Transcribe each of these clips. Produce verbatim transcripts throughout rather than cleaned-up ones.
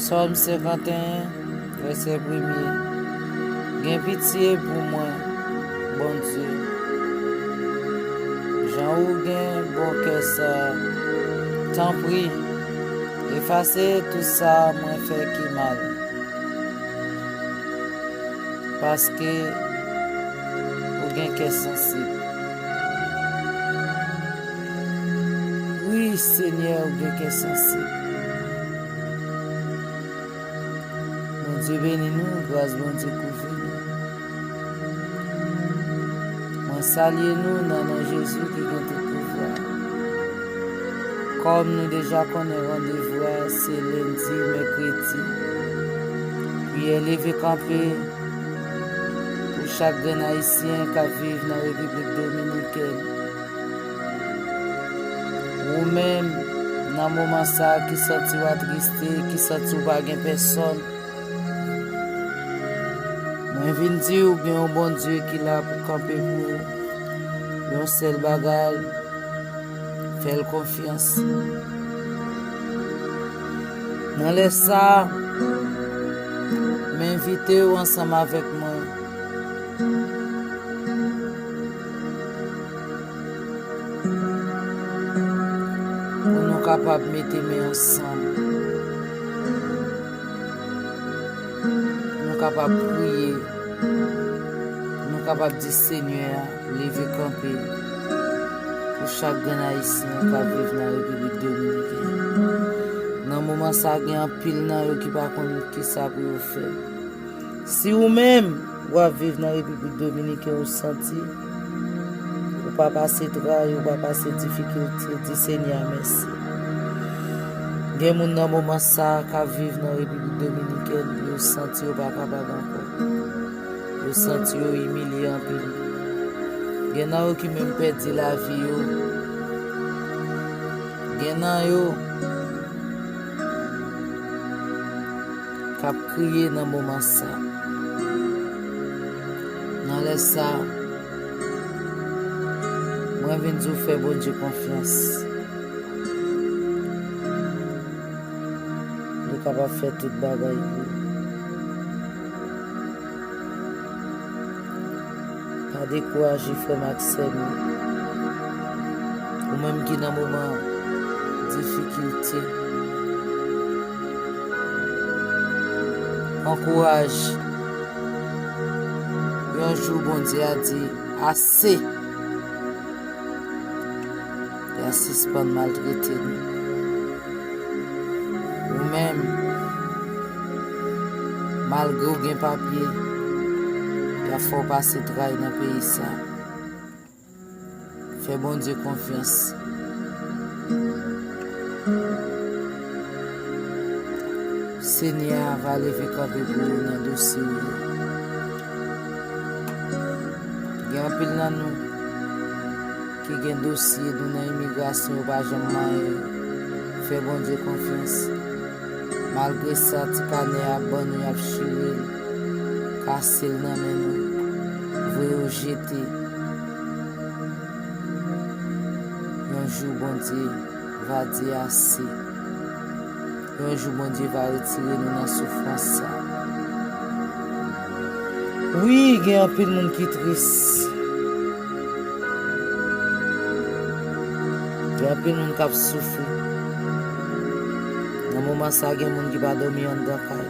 Sòm senkanteyen, vèsè premye. Gen pitye pou mwen, Bondye. Jan ou gen bon kè sa, tanpri, efase tout sa mwen fè ki mal. Paske ou gen kè sansib. Wi, Senyè, ou gen kè sansib. Bondye beni nou, gras Bondye kouvri nou. Mwen salye nou nan non Jezi ki gen tout pouvwa. Kòm nou deja konnen randevou a, se lendi, mèkredi. Priyè leve kanpe pou chak grenn Ayisyen k ap viv nan Repiblik Dominikèn. Ou menm, nan moman sa a, ki santi w atriste, ki santi w pa gen pèsòn, mwen vin di w gen yon Bondye ki la pou kanpe pou ou. Yon sèl bagay, fè l konfyans. Nan lè sa a, m envite w ansanm avèk mwen pou nou kapab mete men ansanm, pou nou kapab priye, pou nou kapab di Senyè a leve kanpe pou chak grenn Ayisyen k ap viv nan Repiblik Dominikèn. Nan moman sa, gen anpil nan yo ki pa konn kisa pou yo fè. Si ou menm, w ap viv nan Repiblik Dominikèn, ou santi ou pa pase tray, ou pa pase difikilte, di Senyè a mèsi. Gen moun nan moman sa a k ap viv nan Repiblik Dominikèn, yo santi yo pa kapab ankò. Yo santi yo imilye anpil. Gen nan yo ki menm pèdi lavi yo. Gen nan yo k ap kriye nan moman sa. Nan lè sa, mwen vin di w fè Bondye konfyans. Li kapab fè tout bagay pou ou. Pa dekouraje, frè m ak sè m yo. Ou menm ki nan moman difikilte, pran kouraj. Yon jou, Bondye a di, ase! Li a sispann maltrete nou. Ou menm, malgre w gen papye, y ap fè w pase tray nan peyi sa. Fè Bondye konfyans. Senyè a va leve kanpe pou ou nan dosye w yo. Gen anpil nan nou ki gen dosye nou nan imigrasyon, yo pa janm manyen yo. Fè Bondye konfyans. Malgre sa, ti kanè a ban nou, y ap chire l, kase l nan men nou, voye w jete. Yon jou, Bondye va di ase. Yon jou, Bondye va retire nou nan soufrans sa. Wi, gen anpil moun ki tris. Gen anpil moun k ap soufri. Nan moman sa, gen moun ki pa dòmi anndan kay.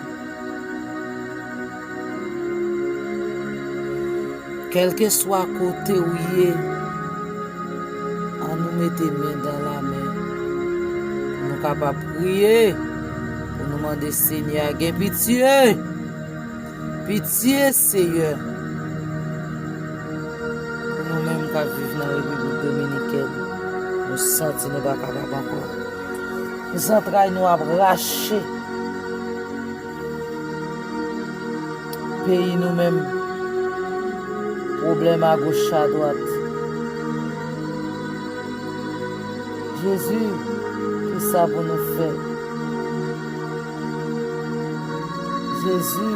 Kèlkeswa kote w ye, ann nou mete men dan lamen pou nou kapab priye, pou nou mande Senyè a gen pitye. Pitye, Seyè, pou nou menm k ap viv nan Repiblik Dominikèn, nou santi nou pa kapab ankò. Zantray nou ap rache. Peyi nou menm, pwoblèm agoch adwat. Jezi, kisa pou nou fè? Jezi,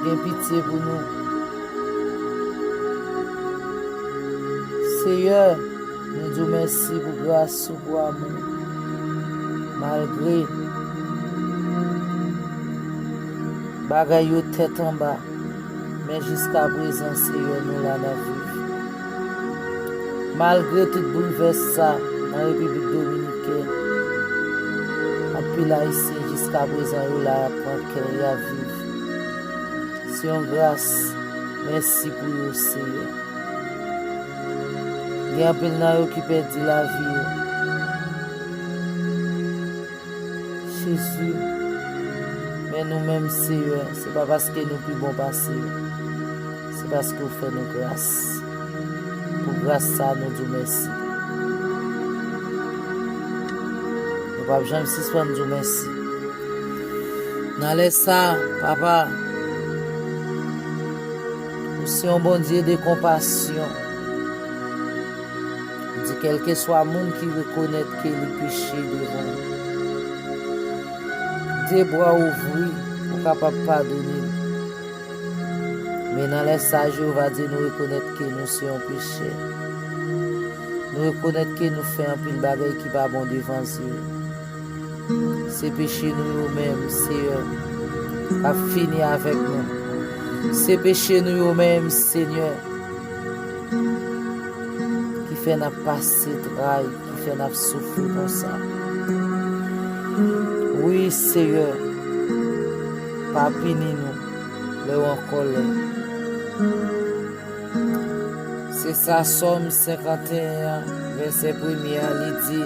gen pitye pou nou. Seyè, nou di w mèsi pou gras ou, pou amou w. Malgre Bagay yo tèt anba, men jiskaprezan, Seyè, nou la, n ap viv. Malgre tout boulvès sa nan Repiblik Dominikèn, anpil Ayisyen jiskaprezan yo la, y ap pran kè, y ap viv. Se yon gras, mèsi pou yo, Seyè. Gen anpil nan yo ki pèdi lavi yo. Jezi, men nou menm, Seyè, se pa paske nou pi bon pase yo. Se paske w fè nou gras. Pou gras sa, nou di w mèsi. Nou p ap janm sispann di w mèsi. Nan lè sa, Papa, ou se yon Bondye de konpasyon. Ou di, kèlkeswa moun ki rekonèt ke li peche devan ou, de bra ouvri pou w kapab padone l. Men nan lè sa, Jewova Dye, nou rekonèt ke nou se yon pechè. Nou rekonèt ke nou fè anpil bagay ki pa bon devan zye w. Se peche nou yo menm, Seyè, k ap fini avèk nou. Se peche nou yo menm, Senyè, ki fè n ap pase tray, ki fè n ap soufri konsa. Wi, Seyè, pa pini nou lè w an kòlè. Se sa Sòm senkanteyen an, vèsè premye a, li di,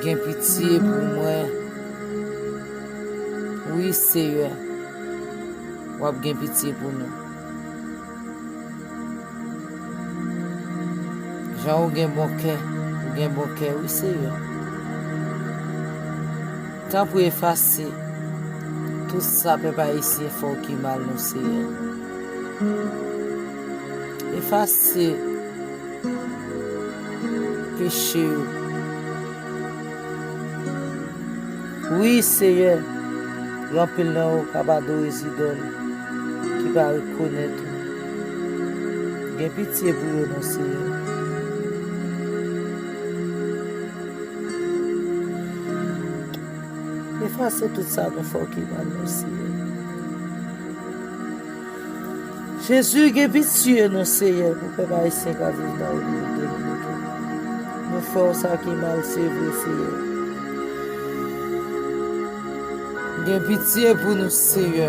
gen pitye pou mwen. Wi, Seyè, w ap gen pitye pou nou. Jan ou gen bon kè, ou gen bon kè, wi, Seyè. Tanpri efase tout sa pèp ayisyen fè w ki mal, non, Seyè. Efase peche yo. Wi, Seyè, gen anpil nan yo k ap adore zidòl, ki pa rekonèt ou. Gen pitye pou yo, non, Seyè. Efase tout sa nou fè w ki mal, non, Seyè. Jezi, gen pitye nou, Seyè, pou pèp ayisyen k ap viv nan Repiblik Dominikèn. Nou fè w sa ki mal, se vre, Seyè. Gen pitye pou nou, Seyè.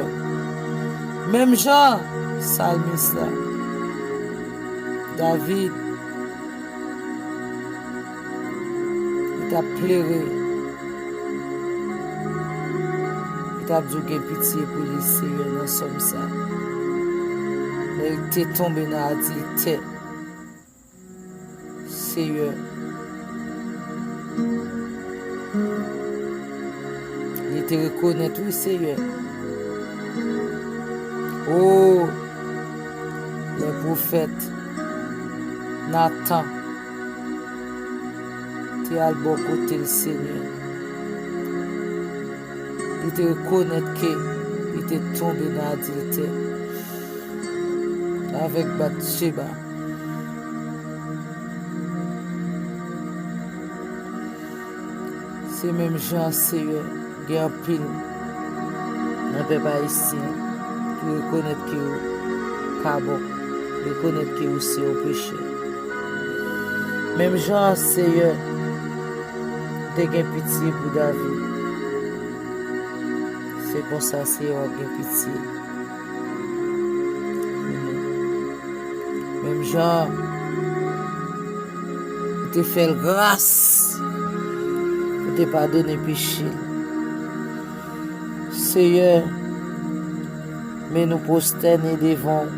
Menm jan salmis la, David, li t ap plere. Li t ap di w gen pitye pou li, Seyè, nan sòm sa. Lè l te tonbe nan adiltè, Seyè, li te rekonèt, wi, Seyè. O, lè pwofèt Natan te al bò kote l, Senyè, li te rekonèt ke li te tonbe nan adiltè avèk Batcheba. Se menm jan, Seyè, gen anpil nan pèp ayisyen ki rekonèt ke yo pa bon, rekonèt ke yo se yon pechè. Menm jan, Seyè, ou te gen pitye pou David, se konsa, Seyè, w ap gen pitye pou nou. Menm jan ou te fè l gras, ou te padone peche l. Seyè, men nou pwostène devan w.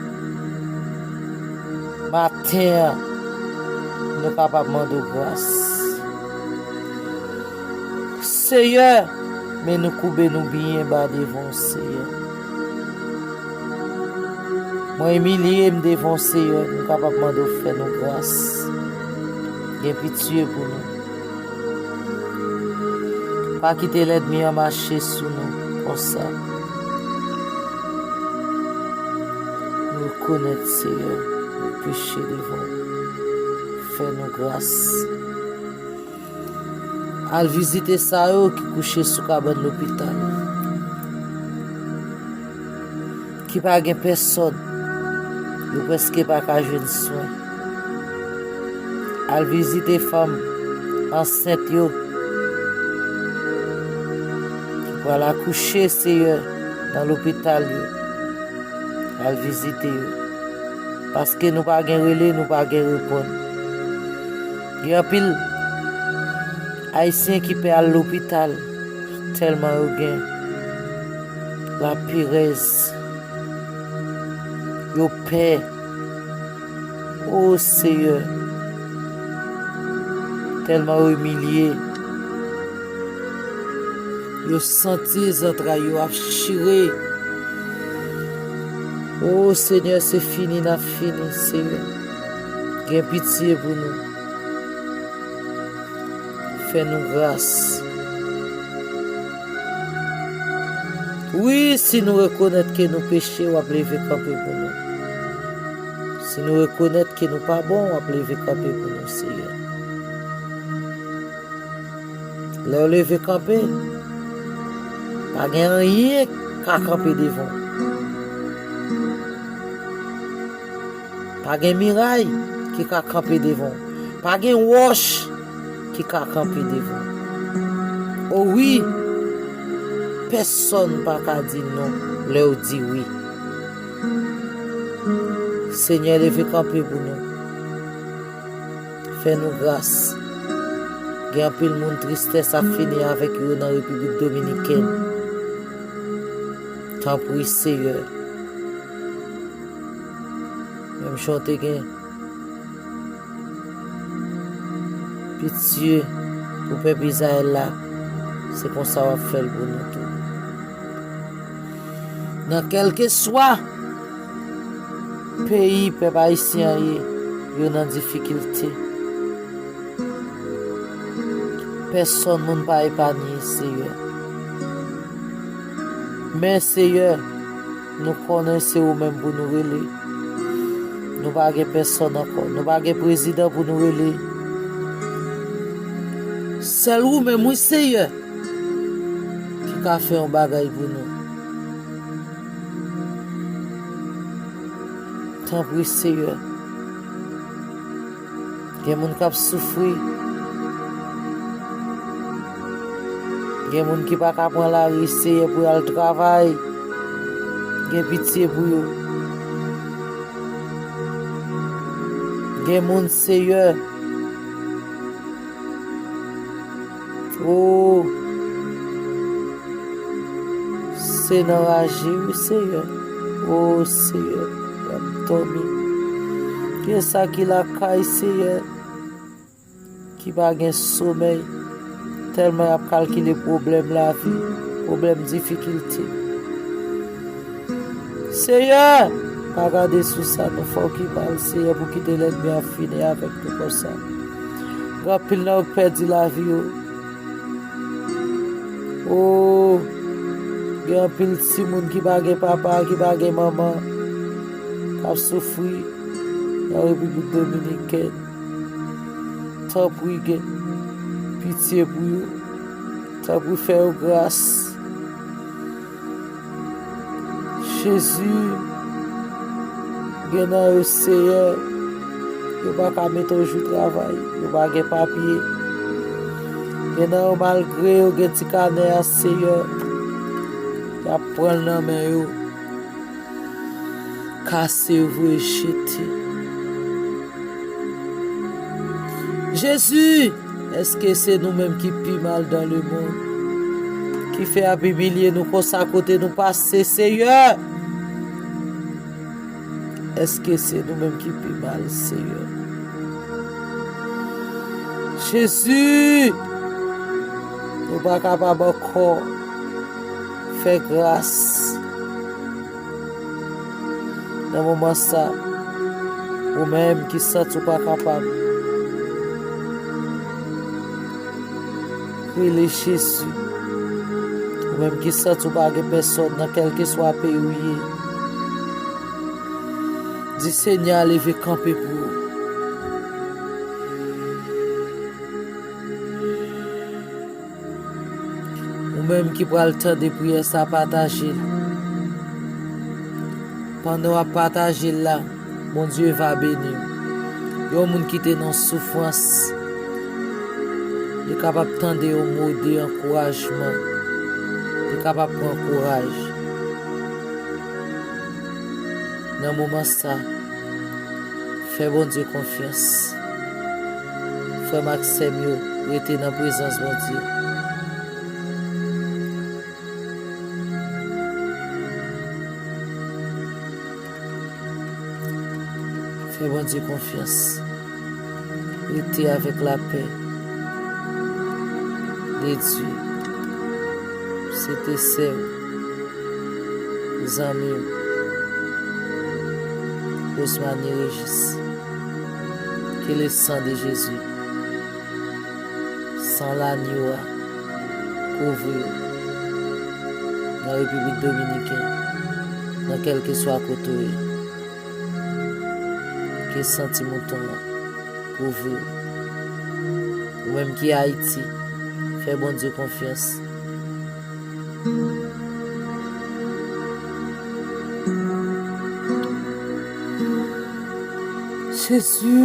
Maten an, nou kapab mande w gras. Seyè, men nou koube nou byen ba devan w, Seyè. Mwen imilye m devan w, Seyè, nou kapab mande w fè nou gras. Gen pitye pou nou. Pa kite lènmi an mache sou nou konsa. Nou rekonèt, Seyè, nou peche devan w. Fè nou gras. Al vizite sa yo ki kouche sou kabann lopital. ki pa gen pèsòn, yo prèske pa ka jwenn swen. Al vizite fanm ansent yo ki pral akouche, Seyè, nan lopital yo. Al vizite yo. Paske nou pa gen rele, nou pa gen reponn. Gen anpil Ayisyen ki pè al lopital tèlman yo gen laperèz. Yo pè. O Seyè, tèlman yo imilye. Yo santi zantray yo ap chire. O Senyè, se fini n ap fini, Seyè. Gen pitye pou nou. Fè nou gras. Wi, si nou rekonèt ke nou peche, w ap leve kanpe pou nou. Si nou rekonèt ke nou pa bon, w ap leve kanpe pou nou, Seyè. Lè w leve kanpe, pa gen anyen k ka kanpe devan w. Pa gen miray ki ka kanpe devan w. Pa gen wòch ki ka kanpe devan w. O wi, pèsòn pa ka di non lè w di wi. Senyè, leve kanpe pou nou. Fè nou gras. Gen anpil moun tristès ap fini avèk yo nan Repiblik Dominikèn. Tanpri, Seyè. Menm jan w te gen pitye pou pèp Izrayèl la, se konsa w ap fè l pou nou tou. Nan kèlkeswa peyi pèp ayisyen an ye, yo nan difikilte. Pèsòn moun pa epanye, Seyè. Men, Seyè, nou konnen se ou menm pou nou rele. Nou pa gen pèsòn ankò. Nou pa gen prezidan pou nou rele. Sèl ou menm, wi, Seyè, ki ka fè yon bagay pou nou. Tanpri, Seyè. Gen moun k ap soufri. Gen moun ki pa ka pran lari, Seyè, pou y al travay. Gen pitye pou yo. Gen moun, Seyè, o, se nan raje, wi, Seyè. O, Seyè, y ap dòmi. Gen sa ki lakay, Seyè, ki pa gen somèy, tèlman y ap kalkile pwoblèm lavi, pwoblèm difikilte. Seyè, pa gade sou sa nou fè w ki mal, Seyè, pou kite lènmi an fini avèk nou konsa. Gen anpil nan yo k pèdi lavi yo. O, gen anpil timoun ki pa gen papa, ki pa gen manman, k ap soufri nan Repiblik Dominikèn. Tanpri, gen pitye pou yo. Tanpri, fè yo gras. Jezi, gen nan yo, Seyè, yo pa ka mete w jou travay, yo pa gen papye. Gen nan yo, malgre yo gen ti kanè a, Seyè, y ap pran l nan men yo. Kase, voye jete. Jezi, èske se nou menm ki pi mal dans le monde? Ki fè y ap imilye nou konsa kote nou pase, Seyè? Èske se nou menm ki pi mal, Seyè? Jezi, nou pa kapab ankò. Fè gras. Nan moman sa, ou menm ki santi w pa kapab, rele Jezi. Ou menm ki santi w pa gen pèsòn nan kèlkeswa peyi w ye, di Senyè a leve kanpe pou ou. Ou menm ki pral tande priyè sa, pataje l. Pandan w ap pataje l la, Bondye va beni w. Yon moun ki te nan soufrans, li kapab tande yon mo de ankourajman, li kapab pran kouraj. Nan moman sa, fè Bondye konfyans. Frè m ak sè m yo, rete nan prezans Bondye. Fè Bondye konfyans. Rete avèk lapè de Dye. Se te sè w, zanmi w, Rosemary Régis. Que le sang de Jésus, san lanyo a, kouvri w nan Repiblik Dominiken, nan kèlkeswa kote w ye. Ke san ti mouton an kouvri w. Ou menm ki Ayiti, fè Bondye konfyans. Jezi.